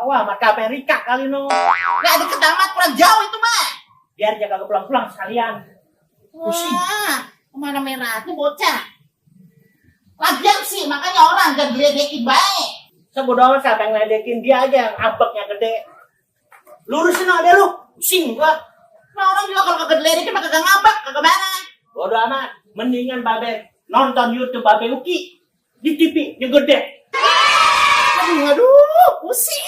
Wah, mat ke Amerika kali no. Nggak ada kedamat kurang jauh itu mah. Biar jaga ke pulang-pulang sekalian. Pusing. Wah, kemana merah tuh bocah. Lagian sih, makanya orang gak geledekin baik. Sebodoh amat siapa yang ngeledekin, dia aja yang ambeknya gede. Lurusin aja lu, pusing gua. Nah orang juga kalau kagak geledekin mah kagak ngambek, kagak mana. Bodoh amat, mendingan babe nonton YouTube babe Uki di TV yang gede. Aduh, pusing.